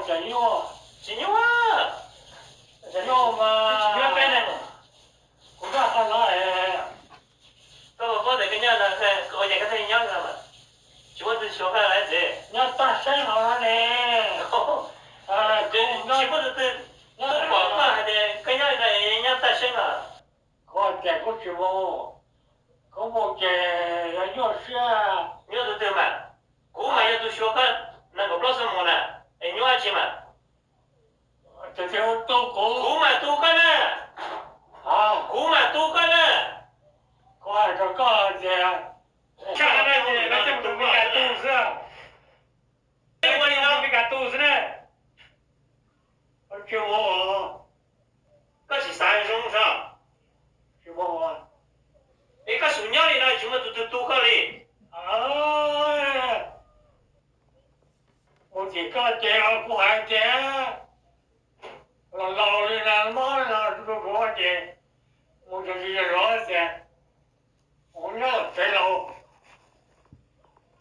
Cas nyuaj? Tsis nyuaj. Cas nyuaj mas tsis nyuaj peb ne. Kuv nrog koj los, koj puas paub tias koj nyob no, ua cas koj thiaj nyob li no mas tsis muaj tus xyuas koj lawm txiv? Nyob tag seeb no ne. Tsis muaj tus twg pom koj hais tias koj nyob li no nyob tag seeb no. Kuv hais tias kuv tsis mus, kuv mus ces yog nyuaj siab. Nyuaj tus twg mas? Kuv mas yog tus xyuas koj nees nkaum plaub xuab moos na, es nyuaj dab tsi mas? Tus twg tu kuv? Kuv mas tu koj na. Kuv mas tu koj na. Kuv hais rau koj tias, tshaj no ces lawv coj mus rau Meskas tu xwb. Ua li no Meskas tu xwb na. Tsis mus. Koj tsis xav zoo tso. Tsis mus. Es koj xub nyob li no tsis muaj tus twg tu koj li. Mus tim koj ces kuv hais tias, los laus li no mob no rau kuv ces mus tsis zov tias, mus nyob tsev laus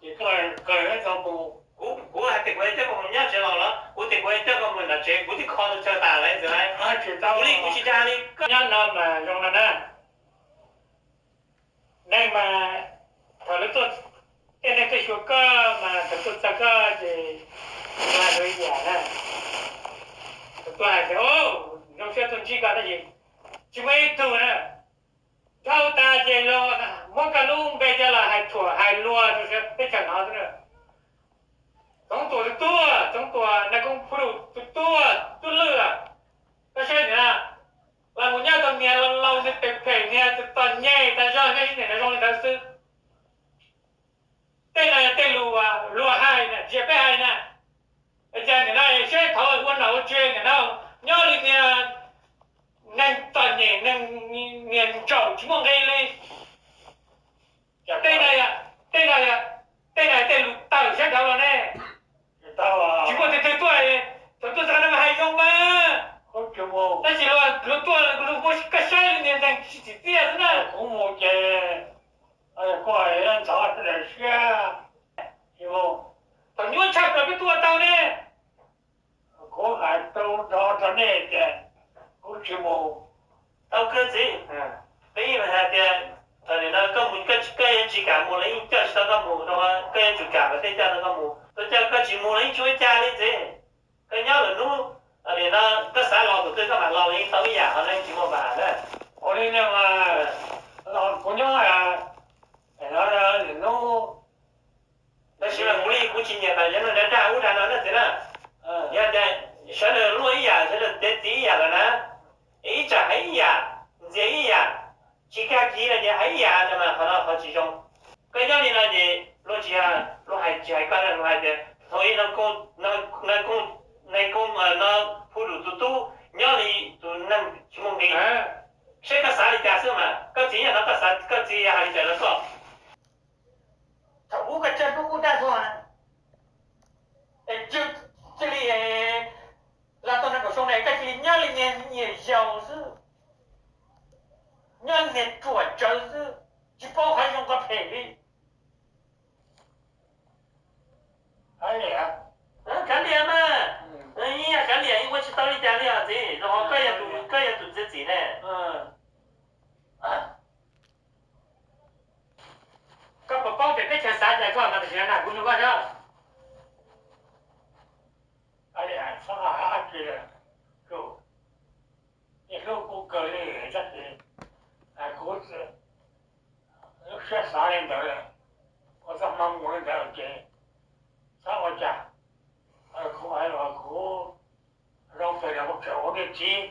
ces koj kawg tau mus. Kuv hais tias kuv coj koj mus nyob tsev laus los kuv tias kuv coj koj mus nram tsev kuv twb kho tau chaw tas lawm ntxiv. Tsis tau li, kuv tsis dag li. Nyob no mas zoo no na. Neeg mas thaum lawv tuaj, tej neeg tuaj xyuas koj mas thaum tuaj txog koj ces hais lus ib yam na. Thaum tuaj hais tias, zoo siab tuaj ntsib koj tab sis tsis muaj ib tug na. Dhau tas ces los muab koj lub npe coj los hais thuam hais luag rau teb chaws no xwb na. Txoov Tuam tus tuaj, Txoov Tuam Nais Koob Phu Lum tus tuaj, tub lwj, koj saib nim no, los mus nyob tau niag laus laus niag phem phem niag txom nyem tas zog nyob ib niam no zoo li ntawd xwb. Tej no yog tej lus luag hais na, tsis yog peb hais na. Cas nim no saib thaum ua nom ua tswv nim no nyob li niag neeg txom nyem, niag ntsaum tsis muaj nqi li. Tej no, tej no, tej no tej lus tawm sab nraud los ne. Tsis muaj tus twg tuaj, thaum tuaj txog no mas hais zoo mas. Tab sis luag tuaj luag muab koj saib li niag neeg tsis tsim txiaj xwb na. Kuv mus ces kuv ntxhov siab. Thaum nyuaj tshaj plaws peb tuaj ua tau ne. Kuv hais rau nrov rau nej tias kuv tsis mus. Tau kawg txiv, peb yeej hais tias thaum nim no koj mus koj yeej tsis kam mus los yeej coj tsis tau koj mus, koj yuav tsum kam kom tej coj tau koj mus. Koj coj koj tsis mus los yeej tsis ua cas li txiv. Koj nyob lwm hnub, nim no koj xav los thaum twg koj mam los los yeej tau ib yam, ho no yeej tsis muaj pas na. Ua li no mas, kuv nyob lwm hnub. Tab sis mas kuv li kuv tsis nyiam tas yog neeg dag ub dag no na txiv na. Yog tias sawv daws luaj ib yam, sawv daws tiav txiv ib yam lawm na, ib tsam hais ib yam, ntxias ib yam, tsis kag kiv no ces hais ib yam no mas qhov no qhov tsis zoo. Koj nyob li no ces luag tsis, luag hais tsis hais koj, luag hais tias thaum ub Nais Koob, Nais Koob, Nais Koob no Phu Lum tus tub nyob li tus neeg tsis muaj nqi. Saib koj xav li cas xwb mas koj txiv nyob no koj xav koj txiv hais li cas rau koj. Thaum ub koj tsawg hnub kuj dag tuag, cia li los tau nees nkaum xyoo ne koj cia li nyob li niag nyias yaus xwb, nyob li niag ruam tsawv xwb, tsis paub qhov zoo qhov phem li. Kav liam mas, ib yam kav liam yeej ua tsis tau li cas li os txiv, rau qhov koj yog tus ntxiv txiv ne. Koj puas paub tias teb chaws xav cas koj mas tam sim no na kuv nug koj xwb. Txhob hais dab tsi, niaj hnub kuv kawg li tab sis kuv lub siab xav li ntawd lawm, kuv txoj hmoo mus li ntawd ces txhob ua cas. Kuv hais los kuv zoo pes los kuv tseem ua niag txiv.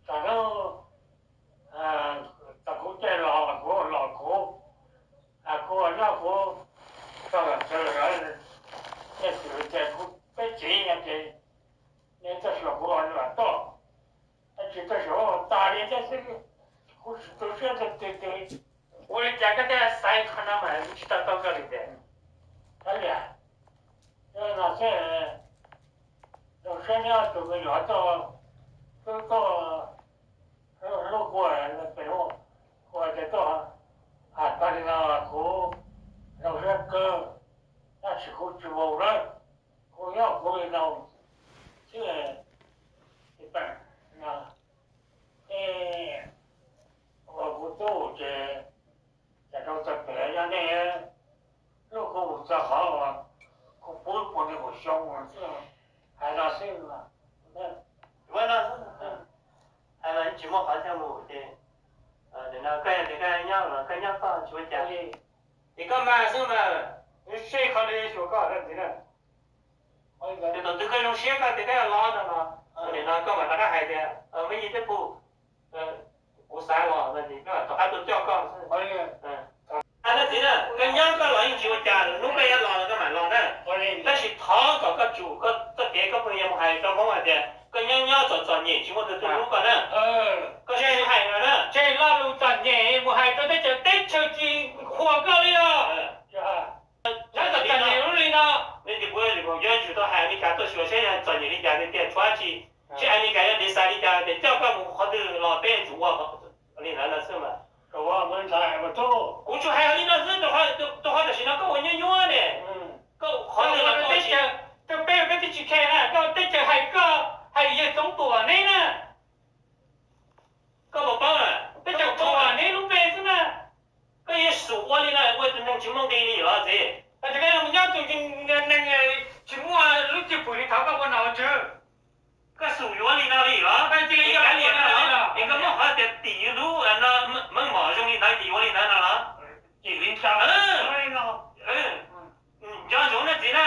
Txog hnub, txog kuv caij los kuv los kuv, kuv nyob kuv txog los txog lawm, nej xwm tias kuv peb txiv no ces nej txoj sia kuv los tuaj, tab sis txoj sia tag li thiab xwb, kuv tsis tu siab twg twg li. Ua li cas koj thiaj xaiv qhov no mas tsis tau tau koj li tiag? Kav liam, no xwb, zoo siab nyob tus me nyuam tuaj, twb tuaj hlub kuv, kuv tias tuaj, tag li no kuv zoo siab kawg, tab sis kuv Tsis mus na, kuv nyob kuv li no xwb, ib pam no, es uas kuv tub ces cas rau txog pem yog nej lub kuv mus txog qhov uas kuv pub puag nws kaum xyoo xwb, hais no xwb. Hais los tsis muaj qhov coj mus ces, nim no koj yog tias koj nyob los koj nyob koj tsis ua cas li. Ces koj mag xwb mas, seb qhov no xyuas koj ntxiv na. Ces thaum twg koj zoo siab koj tias koj yuav los no los, nim no koj mam rov qab hais tias, me yij thiab pug, kuv xav los no ces koj mam rov qab tuaj coj koj xwb. Hais no txiv na, koj nyob koj los yeej tsis ua cas, hnub koj yuav los los koj mam los na. Tab sis thov kom koj tsum koj txoj kev koj pheej yuav mus hais rau Hmoob hais tias koj nyob nyob txom txom nyem tsis muaj tus tuaj hlub koj na. Koj sib hais no na. Tseg lo lus txom nyem mus hais rau teb chaws, teb chaws tsis qhuas koj li os. Nyob txom txom nyem li no. Nej ces kuv yuav tsum tau hais Amelikas tuaj xyuas seb yog txom nyem li cas tiag tiag, tshuav tsis, seb Amelikas yog dev xaiv li cas tias coj koj mus qhov twg los peb yuav tsum ua li ntawd no xwb mas. Kuv tsuas hais li no xwb, rau qhov tam sim no koj ua nyuaj nyuaj ne. Koj qhov twg los koj tsis, rau peb peb twb tsis khe na, koj teb chaws hais koj hais yawg Txoov Tuam neb na. Koj puas paub na, peb cov tshuav neb lub npe xwb na. Koj yuav xub ua li no ua tus neeg tsis muaj nqi li os txiv. Tab sis koj yuav mus nyob tus neeg tsis muaj lub cwj pwm li, thov koj ua nom ua tswv. Koj xub yuav li no li os, es koj muab qhov tias tim yus lub meej mom zoo li ntawd ces yuav li ntawd no los? Nco ntsoov na txiv na,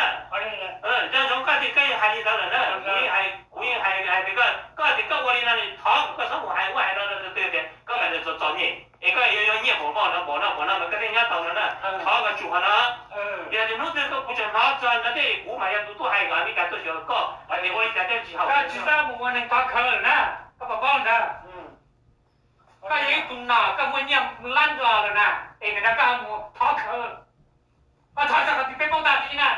nco ntsoov koj tias koj yuav hais li ntawd lawm na, kuv yeej hais, kuv yeej hais hais tias koj, koj tias koj ua li no li, thov kom koj txhob mus hais ua hais no rau tus twg tias koj mam li txom txom nyem es koj yuav yuav nyiaj npaum no npaum no npaum no mas koj thiaj nyob tau no na. Thov koj tsum qhov no. Yog tias hnub twg koj, kuv tseem hnov txog ntawd thiab kuv mas yog tus tuaj hais kom Amelikas tuaj xyuas koj hais tias ua li cas thiaj tsis haum. Koj tsis txhob mus ua neeg thov khawv lawm na, koj puas paub ntawd? Koj yog ib tug nom, koj muaj nyiaj lab los lawm na, es nim no koj mus thov khawv, koj thov txog qhov twg peb paub tag tib na.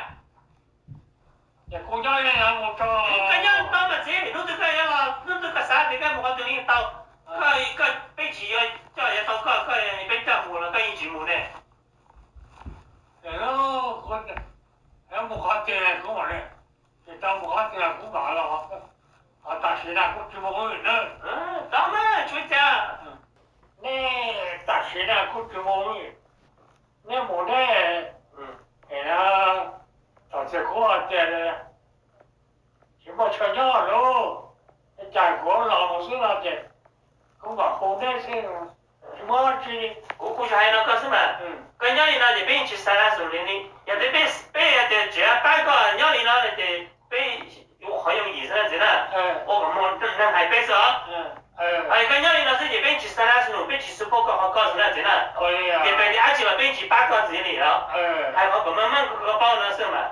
Koj nyob tau mas txiv, hnub twg koj yuav los, hnub twg koj xav tias koj mus qhov twg yeej tau. Koj, peb tsis yuav coj yuav tau koj, koj peb coj mus los koj yeej tsis mus ne. Mus qhov twg kuv mam, tsis tau mus qhov twg kuv mam los, tam sim no kuv tsis mus na. Tau mas tsis ua cas. Nej tam sim no kuv tsis mus li, nej mus nej, thaum twg kuv hais tias tsis muaj chaw nyob lawm, cas kuv los mus xwb no ces kuv mam hu neb xwb, tsis muaj dab tsi. Kuv kuv tsuas hais no koj xwb mas, koj nyob li no ces peb yeej tsis xav xus li ni. Yog tias peb, peb yog tias tseem pab koj nyob li no ces peb yuav ua qhov yooj yim xwb na txiv na, ua kom muaj neeg hais peb xwb os. Koj nyob li no xwb ces peb tsis xav xus, peb tsis support koj qhov koj xwb na txiv na. Ces peb tias dab tsi los peb tsis pab koj ntxiv li os. Hais qhov kom meej meej koj paub no xwb mas.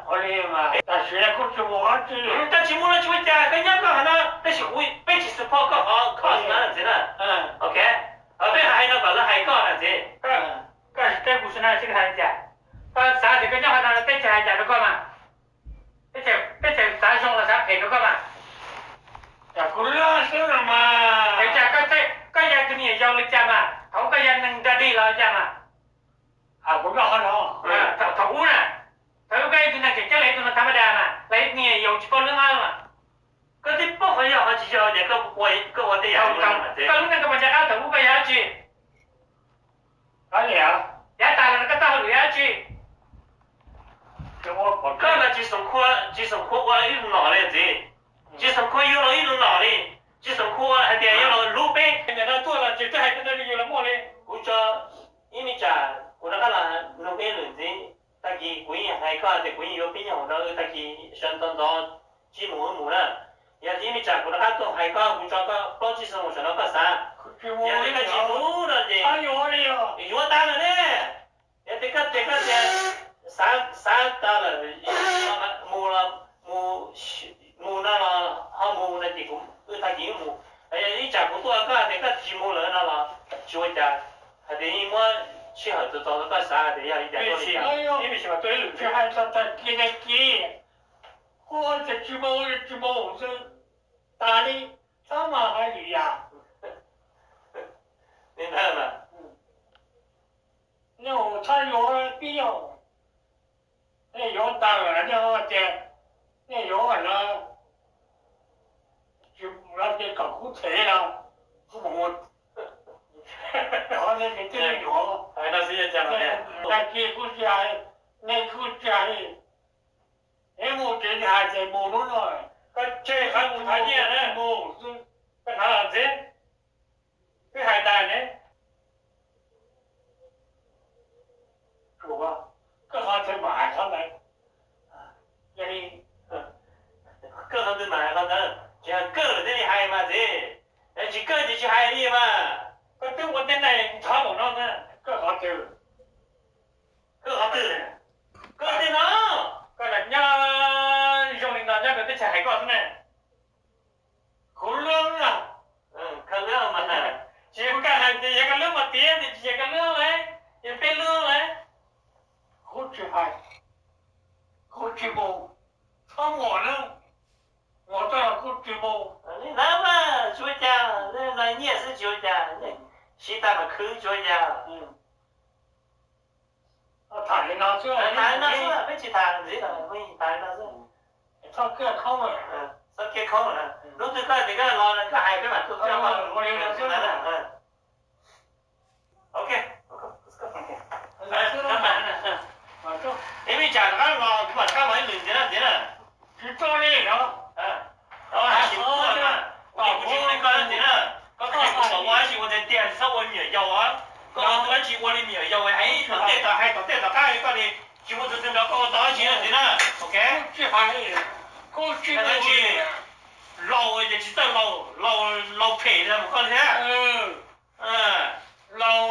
Tam sim no kuv tsis mus dab tsi, koj tsis mus los tsis ua cas, koj nyob koj qhov no, tab sis kuv, peb tsis support koj qhov koj xwb na txiv na. Ok, peb hais no kom lawv hais koj na txiv. Koj teb kuv xwb na, seb koj hais li cas? Koj xav tias koj nyob qhov no peb tsis hais cas rau koj mas. Peb tseem xav zoo los xav phem rau koj mas. Cas kuv laj xwb los mas. Cas koj, koj yog tus me nyuam yaus li cas mas, thaum koj yog neeg da dig los li cas mas? Kuv nyob qhov no, thaum ub na, thaum ub koj yog tus neeg tseem ceeb, los tus neeg tha ma da mas, los me nyuam yaus tsis paub lub mab mas. Koj twb paub qhov yog qhov tsis yog ces koj ua tej yam, koj lub neej koj puas nco qab thaum ub koj yog dab tsi? Yav tas los koj tau hauj lwm yog dab tsi? Koj mas tsis xoom khua, tsis xoom khua ua ib tug nom li txiv. Tsis xoom khua yuav los ib tug nom li. Tsis xoom khua hais tias yuav los hlub peb. Nim no tuaj los tsis twb hais tej no rau yus los muaj li. Kuv tso ib me tsam kuv rov qab los nug ib lwm ntxiv. Tag kis kuv yeej hais koj tias kuv yeej yuav pib nyob hauv no, tag kis sawv ntxov ntxov tsib moos wb mus na. Yog ib me tsam kuv rov qab tuaj hais koj, kuv tso koj plaub tsib xuab moos saum no koj xav. Yog tias koj tsis mus no ces yuav tag lawm ne. Yog tias koj tias koj tias xav, xav tas lawm, mus los mus, mus no los ho mus no ces kuv wb tag kis wb mus. Yog ib tsam kuv tuaj koj tias koj tsis mus lawm no los tsis ua cas, hais tias yeej muab sij hawm txaus txaus rau koj xav tias yog li cas tuaj li cas. Ib me ntsis mas tuaj ib lwm tsis hais txog tag kis tag kis, ua cas tsis mus tsis mus xwb, tas li, txhob mas hais lwm yam. Li ntawd mas, nej txhob yuav pib yog, Nej yuav tawm, nej tias nej yuav no, tsis los ces kom kuv them los kuv mus, nej twb yuav. Tag kis kuv tsis hais, nej kuj tsis hais, es mus ces hais tias mus hnub no, koj tseg qhov mus thov nyiaj na, mus xwb, koj thov los ntxiv, twb hais tas ne. Koj qhov twg mam hais qhov ntawd. Koj qhov twg mam hais qhov ntawd, tsis yog kawg lawm thiaj li hais mas ntxiv, yog tsis kawg ces tsis hais li mas. Koj twb ua tej neeg ntxhov npaum no na, koj qhov twg? Koj qhov twg? Koj tej no, koj lam nyob zoo li no nyob rau teb chaws hais koj xwb ne. Kuv lub, koj lub mas, tsis yog koj hais tias yog koj lub mas tiag, tsis yog koj lub lawm, yog peb lub lawm. Kuv tsis hais, kuv tsis mus, txhob muam na, mus txog los kuv tsis mus. Li ntawd mas tsis ua cas, nyiaj xwb tsis ua cas, sib tag mas khwv tsis ua cas. Tham li no xwb, tham li no xwb, peb tsis tham ntxiv lawm, tham li no xwb. Txhob kiag khoob lawm, txhob kiag khoob lawm, hnub twg koj tias koj los koj hais peb mam tuaj. Ok. Ib vij tsam rov qab los kuv mam rov qab los ib lwm ntxiv na, ntxiv na. Tsis tau li os. Kuv tsis ua li koj ntxiv na. Koj qhia kuv kom ua dab tsi ua tiag tiag, txhob ua me nyuam yaus. Koj ua dab tsi ua li me nyuam yaus, hais tom tej tom, hais tom tej tom qab li koj li, tsis muaj tus twg nrog koj ua tau dab tsi ntxiv na. Ok. Tsis hais, kuv tsis, laus ces tsis txawj laus, laus phem mus koj thiab. Laus